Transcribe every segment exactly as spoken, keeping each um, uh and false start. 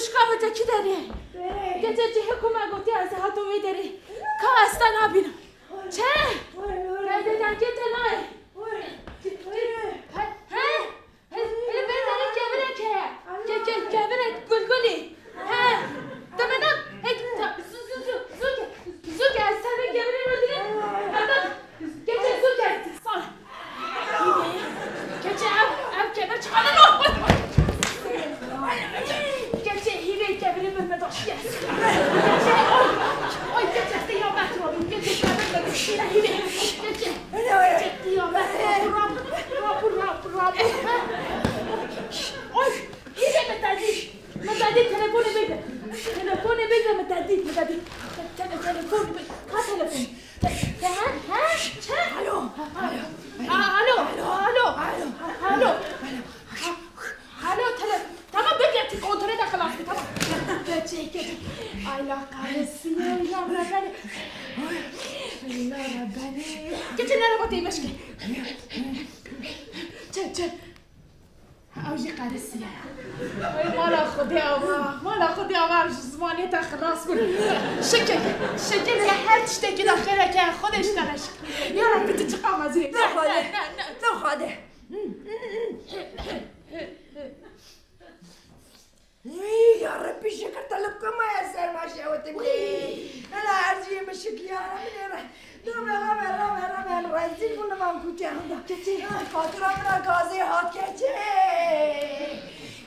Şika bi te kî derê? Gete cihê ku me gotiye ez hatim wê derê. Ka ez te nabînim. Çe? Derdê dengê te nayê. He? He? He, he, vê derê kevirek heye. Ke-, ke-, kevirek gulgulî. He. Te me na-, he, ta-, zu-, zu-, zu-, zu-, zu-, ke-, zu-, ke-, ez ser vê kevirê re dirê. Erdem, keçê zu-, ke-, sal. Keçê ev, ev kevir çiqanî no. Keçê hîvê kevirê min me daşiye. Keçê, oy, oy, keçê te ya behtra bin. Keçê kevir me daşiye hîvê. Keçê. Keçê te ya behtra bin. Rab, rab, rab, rab. Oy, hîvê me tedî. Me tedî telefonê bigre. Telefonê bigre me tedî, me tedî. Te-, te-, telefonê bigre. Ka telefon. Te-, te-, he? He? Çe? Alo. Ha, ha. Alo. Alo. Alo. Alo. Alo. Alo, tele-, tamam, bigre, tu kontrolê de xilas bû, tamam. Çe, çe. Ay, la kahretsin, ay, la Rabbani. Ay, la Rabbani. Keçê nere bate meşke. Çe, çe. Ew jî qerisiye. Ay, mala Xwedê ava, mala Xwedê ava ji zimanê te xilas bûn. Şikir, şikir ke her tiştekî de xêreke Xwedê ji te re şikir. Ya Rebbi, tu çiqa mezin î. Ne, ne, ne, ne. Ne Xwedê. Wî, ya Rebbi, şikir te li ku maye ser ma şewitibî. Hela her cihê min şikiyara min ê re. Rame, rame, rame, rame, rezîl bû nivan kuçe hunda. Keçê. Ay, fatura min a gazê hat keçê.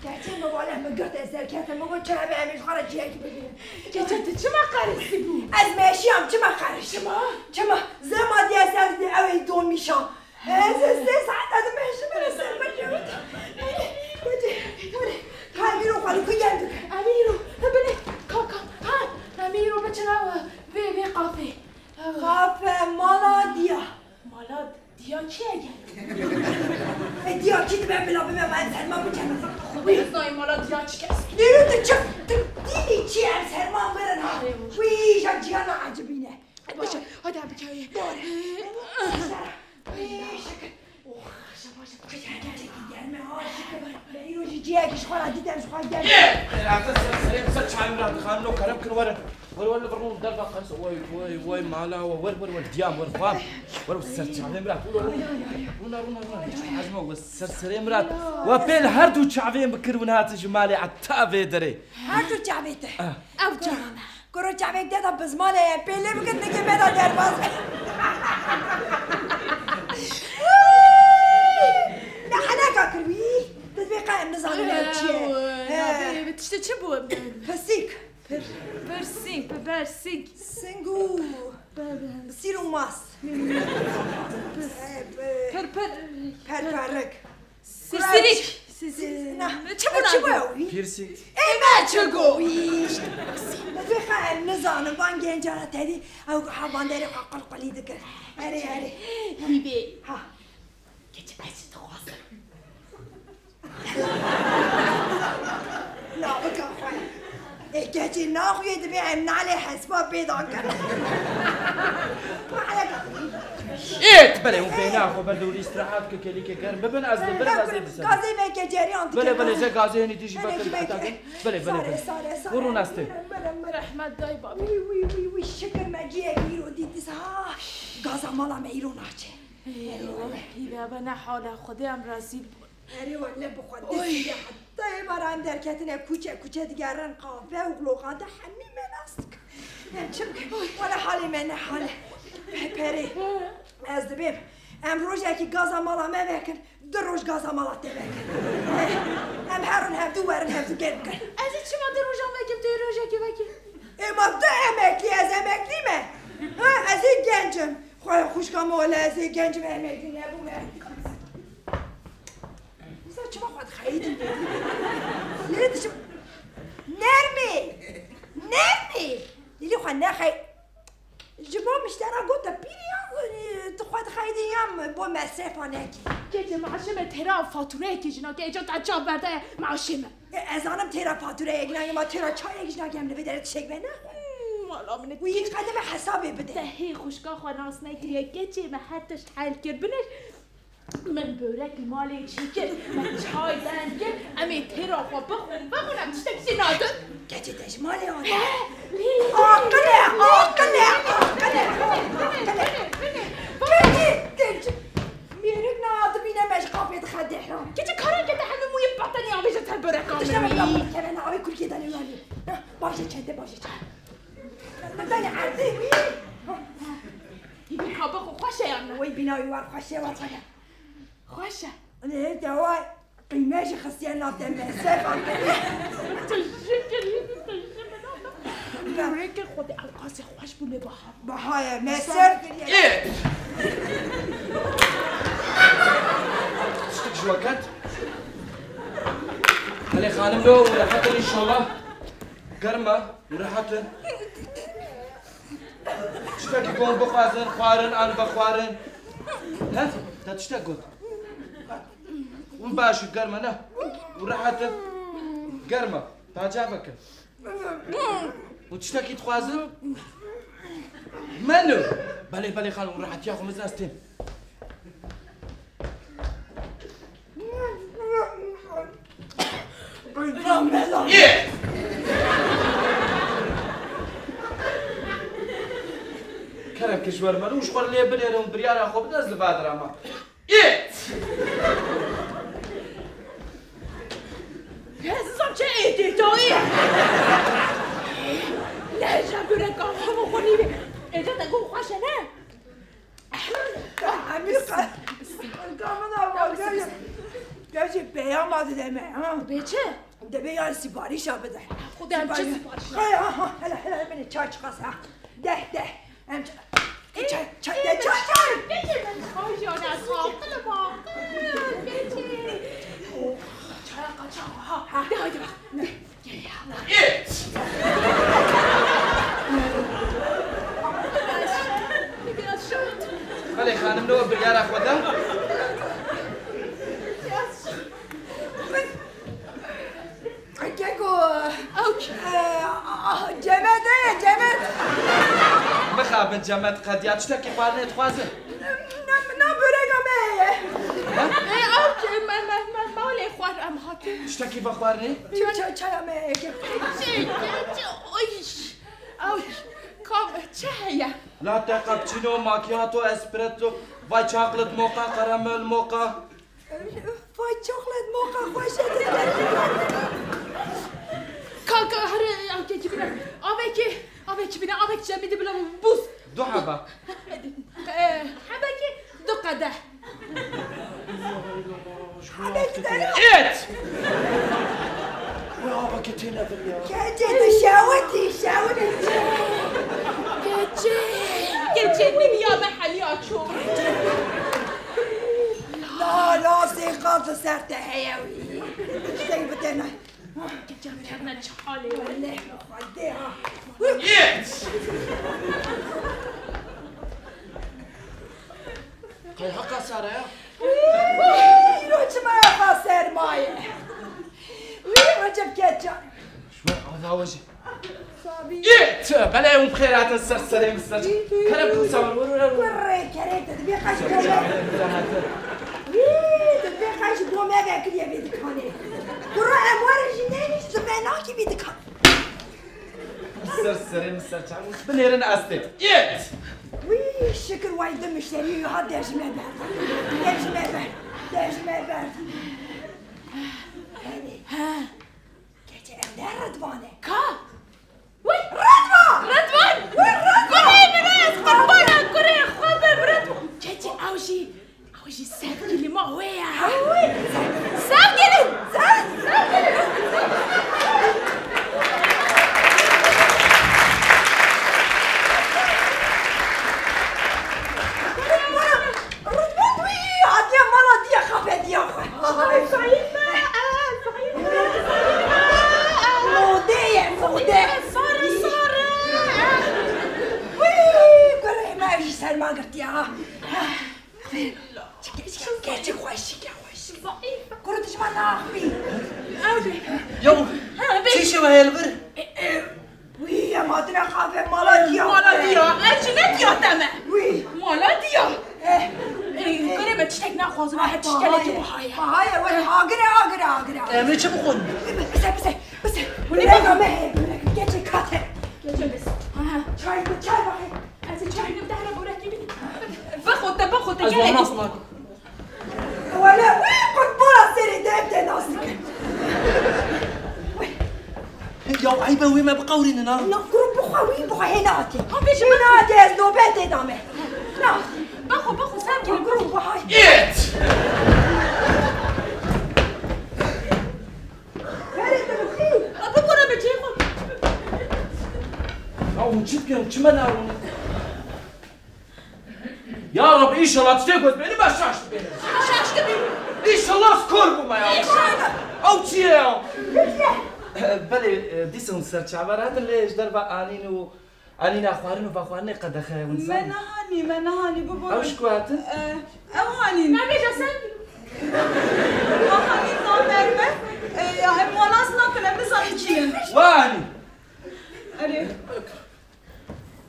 Keçê, min valeh min girt ez derketim, min got çabe em ê ji xwe re cihekî bigrin. Keçê, tu çima qerisî bû? Ez meşiyam, çima qeriş? Çima? Çima? Zema diye ser di ew ê domîşa. Ez ê sê saet ez meşim, ez ser me kewt. Hadi, hadi. Ka Emîro xwe li ku gel dike? Emîro, he, bilê, ka, ka, ha, Emîro biçin ew, vê, vê qafê. Qafe mala diya. Mala diya kî ye gel? E, diya kî dibe bila bibe, ma em serman biçe. Xwedê ez nayê mala diya çi kes. Nêro tu çi, tu dînî çi em serman birin ha? Wî ja ciyana ecibîne. Baş e, hadi em bikevin. Doğru. Ee, şükür. Oh, şaba, şaba. Germe ha, şükür. Ben îro jî ciyekî ji xwe re dîtem, ji xwe germe. Serê ser çavê min re dixan, no kerem kin werin. Wer, wer, wer, rûn derva qers. Way, way, way, mala we. Wer, wer, wer, diyam, wer, xwam. Wer, ser çavê min re. Rûna, rûna, rûna. Ezma we ser serê min re. We pê li her du çavê min kir, win hatin ji malê eta vê derê. Her du çavê te. Ah. Ev çava me. Kuro çavek de da bizmale ye, pêlê bikin, dikê me da derbas be. Ne heneka kir wî? Dizbê qe em nizanin ev çi ye. Ew, He. navê bi tiştê çi bû? Pisîk. Pir-, pirsîng, pibersîng. Singû. Be-, be-, Sîr û mas. Pir-, He, be- pir-, pir-, Perperik. Sirsirik. Sirsirik. Na, Çi çi bû? Çi bû? Piercing. Ê me çi go? Wî. Vê xwe em nizanin, van genca re tevî, ew havanderê xwe qulqulî dikin. Erê, erê. Hîvê. Ha. Keçê ez jî dixwazim. Navika xwe. Ê keçê naxuyê dibê em nalê hespa pê dan kin. Ê, belê, hûn bêhna xwe berdin û îstirahat ke kelîkê germ bibin, ez li vir ez ê biserim. Gazê veke ceriyan dike. Belê, belê, ze gazê henî dijî vekin behta kin. Belê, belê, belê. Sare, sare, sare. Gurûn astê. Rehmet dayê babê. Wî, wî, wî, wî, şikir me ciyekî îro dît dîsa. Gaza mala me îro naçe. Ey, hîve be ne hal e, Xwedê em rezîl bûn. Erê wele bi xwe Oy. destî de heta êvar em derketine kuçe kuçe digerin qafe û gloxante hemî me nas dikin. Em çi bikin? Wele halê me ne hal e. Pe-, perê. Ez dibêm em rojekî gaza mala me vekin, du roj gaza mala te vekin. Em herin hevdu werin hevdu gel bikin. Ez ê çima du rojan vekim, tu yê rojekê vekî? Ê ma tu emeklî, ez emeklî me. Ha, ez ê genc im. Xwaya xwişka me wele ez ê genc im, emeklî nebûme. Wisa çima xwe dixeyidin? Lê dişim. Nermê! Nermê! Lîlî xwe nexey. Ji bo miştera got te pîr ya, tu xwe dixeyidin ya bo mesrefa nekî. Keçê maaşê me têra fatureyekê jî nake, êca te çav berdaye maaşê me. E, ez zanim têra fatureyek nake, ma têra çayek jî nake, em li vê derê tiştek vê nexwe. Hmm, wala min Wî hiç qedeme hesabê bide. Te hê xwişka xwe nas nekiriye, keçê me her tişt hel kir. Binêr. Min börek li malê çêkir, min çay deng kir, em ê têra xwe bixwin, bixwin, em tiştek jî nadin. Çi te ji malê aniye? Aqil e, aqil e, aqil e, aqil e. Binê, binê, binê. Binê, binê. Mêrik na dibîne me ji qafê dixe dehran. Keçi karan kete hemî mûyê betenî avêje ser böreka min. Tişta me bira kevena avê kurkê danê wî alî. Baje çende, baje çende. Danê erdê wî. Hîvî kabix û xweş e yan ne? Wey bîna wî war xweş e, war xweş e. Xweş e. Lê te wa qîme jî xistiye nav te mesef. Tu ji kirî, tu ji min. Rêkê Xwedê ew qasê xweş bû lê baha. Baha ye, mesef kiriye. Ê! Tiştek ji we ket? Belê xanim lo û rehet in înşallah. Germ e û rehet in. Tiştekî ku hûn bixwazin, xwarin an vexwarin. He? Te tiştek got. Hûn baş û germ e ne? Û rehet in. Germ e. Taca veke. Û tiştekî dixwazin? Menu. Belê, belê xanim, û rehetiya xwe min ez têm. Yê! Kerem ke ji we re me rû ji xwe re lê binêrin û biryara xwe bidin, ez li va dirama. Yê! Ez nizam çi êtê tayê. Ne, ji gureka xwe xwe nîvê. Êca te got xweş e, ne? Emîr qe-, qelka min a, gel, gel jî peyama dide me, ha? Bê çi? Dibê yan sîparîşa bide. Xwedê em çi sîparîş? Sîparîşa? Hay, ha, ha, hele, hele, min çay çiqas, ha. Deh, deh. Em çi-, çay, çay, çay, çay, çay. Geçin, ben çay jana, sağlıklı bakın. Geçin. Çaya kaçak, ha. Ha. De, haydi bak. De. Belê xanim, ne biryara xwe da? Keko, ew, e, a, a, Cemed e, Cemed. Mixabin Cemed qediya, tiştekî xwarinê dixwazin? Na, na böreka me heye. He? E, ew, me, me, me, malê xwar em hatin. Tiştekî vexwarinê? Ça-, ça-, çaya me heye. Çi, çi, çi, oy. Ew, kam, çi heye? Latte, cappuccino, macchiato, espresso, vay chocolate mocha, caramel mocha. Vay, chocolate mocha xweş e. Ka, ka, here, avkê kibîne. Avekê, avekê bîne, avek cemî de bila bûz. Du heba. E, hebekê du qedeh. Hebekê de. Êt! Wê avekê têne vir ya. Keçê tu şewitî, şewitî. Keçê. Keçê min ya me heliya ço. La, la, sêqat li ser te heye wî. Tiştek bide ne. Kevne çi halê. Welleh, Xwedê ha. Yêt! Qey heqa sare ya? Wî, îro çima heqa sermaye? Wî, Recep Keça. Ji we adawe jî. Sabî. Yê, tu, belê hûn bi xêr hatin ser serê min ser. Kerem ku sawir, wir, wir, wir. Kurê kerê, tu dibê qeş gome. Wî, tu dibê qeş gome vekiriye vê dikanê. Kuro em werin jî neynin ji zimenakî vî dikan. Ser serê min ser çav. Binêrin astê. Yê. Wî, şikir way du müşterî hat dejime ber. Dejime ber. Dejime ber. He. Keçê ev ne Ridvan e? Ka? Wî? Ridvan! Ridvan! Wî Ridvan! Kurê min e, ez qurbana kurê xwe bim, Ridvan! Keçê ew jî, ew jî sevgilî ma wê ye. Wî, sev-, sevgilî! Sev-, sevgilî! Ridvan wî hatiye mala diya xapetiya xwe. Ay, zayıf be, ay, zayıf be, zayıf be. Modê ye, modê. Sarı, sarı. Wî, kurê me jî serma girtiye ha. Keçik xweşik e, xweşik. Zayıf. Kuru tu ji me naxivî. Ew be. Yaw, ha, be. Çi şewe heye li vir? E, e, Wî, em hatine qafê mala diya. Mala diya. Ez jî ne diya te me. Wî. Mala diya. Eh. Ê, kurê me tiştek naxwazim, her tişt gelekî biha ye. Biha ye, wele agir e, agir e, agir e. Em ê çi bixwin? Bise, bise, bise. Hûn ê bixwin. Bireka me heye, bireka. Ez wan nas nakim. Wele wî qurbana serê te, em te nas dikin. Ya eyb e, wê me biqewirînin ha. Na kuro bixwe, wî bixwe, hê nehatiye. Ha, bêje, hê nehatiye, ez nobetê dame. Na. Bixwe, bixwe, sakin. Kuro bixwe, hay. It! Verê te bixî. Bibore bi cihê xwe. Ya hûn çi dikin? Çi me narûnin? Ya Reb, înşallah tiştê ku ez bênim, ez şaş dibênim. Şaş dibî. Înşallah ez kor bûme ya. Înşallah. Ew çi ye ya? Belê, e, dîsa hûn ser çavan hatin, lê ji derva anîn û anîna xwarin û vexwarinê qedexe ye, hûn Me zanin. Nehanî, me nehanî, bibore. Ew ji ku hatin? E, ew hanîn. Nabêje sen. Ew hanîn naber me. E, ya, em wan nas nakin, em nizanin kî ne. Wa hanî? Erê.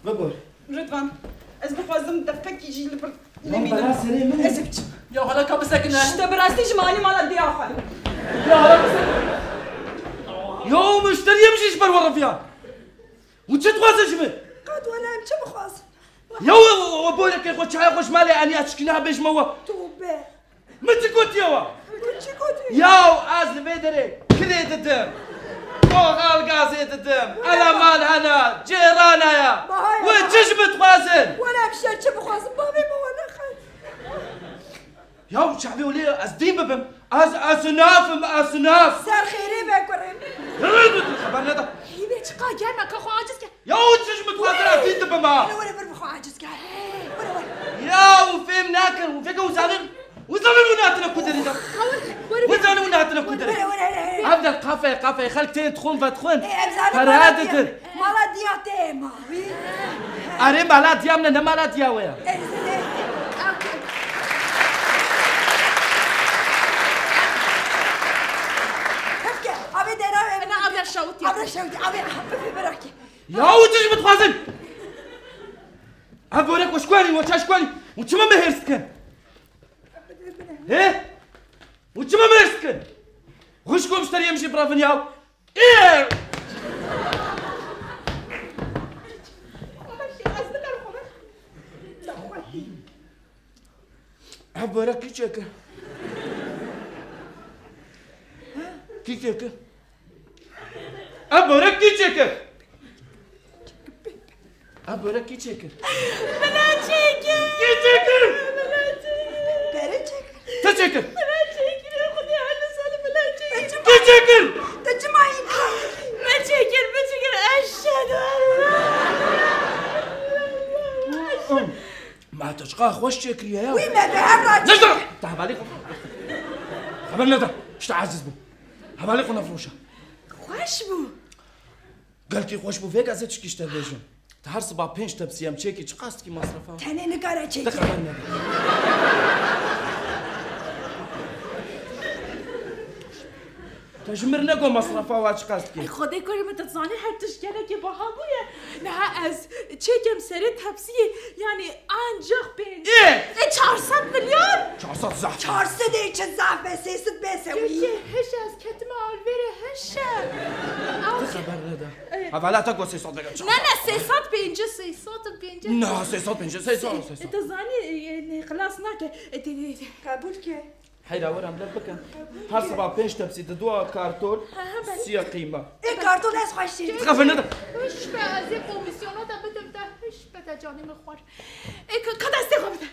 Bibor. Ridvan, ez dixwazim depekî jî li vir Lan nemînim. Bela serê min. Ez ê biçim. Ya hala ka bisekine. Ji te bi rastî ji malî mala diya xwe. Ya hala bisekine. Ya muşteriyê min jî ji ber we reviya. Hûn çi dixwazin ji min? Qet wele em çi bixwazin? Ya we, we, we borekê xwe, çaya xwe ji malê aniya çikîna bêjme we. Tobe. Min çi gotiye we? Min çi gotiye? Yaw, ez li vê derê kirê didim. Koxal gazê didim. Eleman hene, cêrana ya. Bahaya. We çi ji min dixwazin? Wele em şer çi bixwazin? Bavê min we nexet. Yaw, çavê wê lê ez dîn bibim. Ez esnaf im, esnaf. Ser xêrê be kurê min. Xeber neda. Hîvê çiqa germ e, ka xwe aciz kir. Ya û çi ji min dixwazin, ez dîn dibim ha. Were, were, bir bixwe aciz kir. Were, were. Ya û fêm nakin, û fêke û zanin, û zanin û natine ku derî de. Were, were. Û zanin û natine ku derî. Were, were, were. Ev der kafe, kafe, xelk tên dixwin, vedixwin. Ê, ev zanin Ferha mala diya. Didin. Mala diya te ma, wî. Erê mala diya min e, ne mala diya we ya. Ê, ê. Hevke, avê dera ve. Ne, avê şawitî. Avê şawitî, avê, avê bırakî. Ya û çi ji min dixwazin? Ev borek we ji ku anî, we çaş ku anî? Û çima me hêrs dikin? He? Û çima me hêrs dikin? Xwişk û muşteriyê min jî birevin ya. Ê! Ev borek kî çêkir? Kî çêkir? Ev borek kî çêkir? Ev borek kî çêkir? Min e çêkir. Kî çêkir? Min e çêkir. Pere çêkir. Te çêkir? Min e çêkir. Xwedê her du sal min e çêkir. Kî çêkir? Te çima yî kir? Me çêkir, me çêkir. Eşhedü en la Ma tu çiqa xweş çêkiriye ya. Wî me bi hev ra Nejda! Te hevalê xwe. Xeber neda. Pişta aciz bû. Hevalê xwe nefroşa. Xweş bû. Gelkî xweş bû. Vêga zê çikî ji te bêjim. Te her siba pênc tepsî em çêkî çiqas dikî masrefa? Tenê nikare çêkî. Te xeber neda. Te ji mir nego masrefa wa çiqas dikî? Ay, Xwedê kurê min, tu dizanî her tişt gelekî biha bûye. Niha ez çêkim serê tepsiyê, yanî ancaq pênc. Ê! Ê, çar sed milyar? Çar sed zehf. Çar sed ê çi zehf be, sê sed bêse wî. Kekê, hiş ez ketime alvêrê, hiş e. Ew Te xeber neda. Ê. Hevala te got sê sed bêne çar sed. Ne, ne, sê sed pêncî, sê sed pêncî. Na, sê sed pêncî, sê sed, sê sed. Te zanî, e, e, ne, xilas nake. E, te, te, te. Qebûl ke. Heyra, were em lev bikin. Her siba pênc tepsî, di dua kartol, Ha, ha, belê. Siya qîma. Ê kartol ez xweş dî. Xefe nede. Hiş be, ez ê komîsyona te bidim te, hiş be te canê min xwar. Ê, ka, ka destê xwe bide.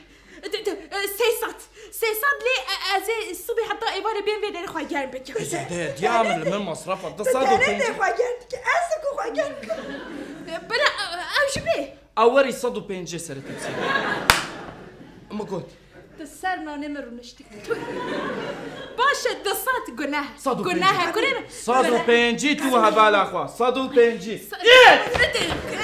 De, de, e, sê sed. Sê sed lê, e, ez ê sibê heta êvarê bên vê derê xwe germ bikim. Ê, zêde ye, diya min, li min masrafa du sed û pêncî. Te xwe germ dike, ez ê ku xwe germ bikim. E, bila, e, ew jî bê. Ew werî sed û pêncî serê tepsî. Min got. Tu ser nanê min rûniştî. Baş e, du sed guneh. Sed û pêncî. Guneh e, kurê min. Sed û pêncî tu hevala xwe. Sed û pêncî. Sa-, Ê! Ê!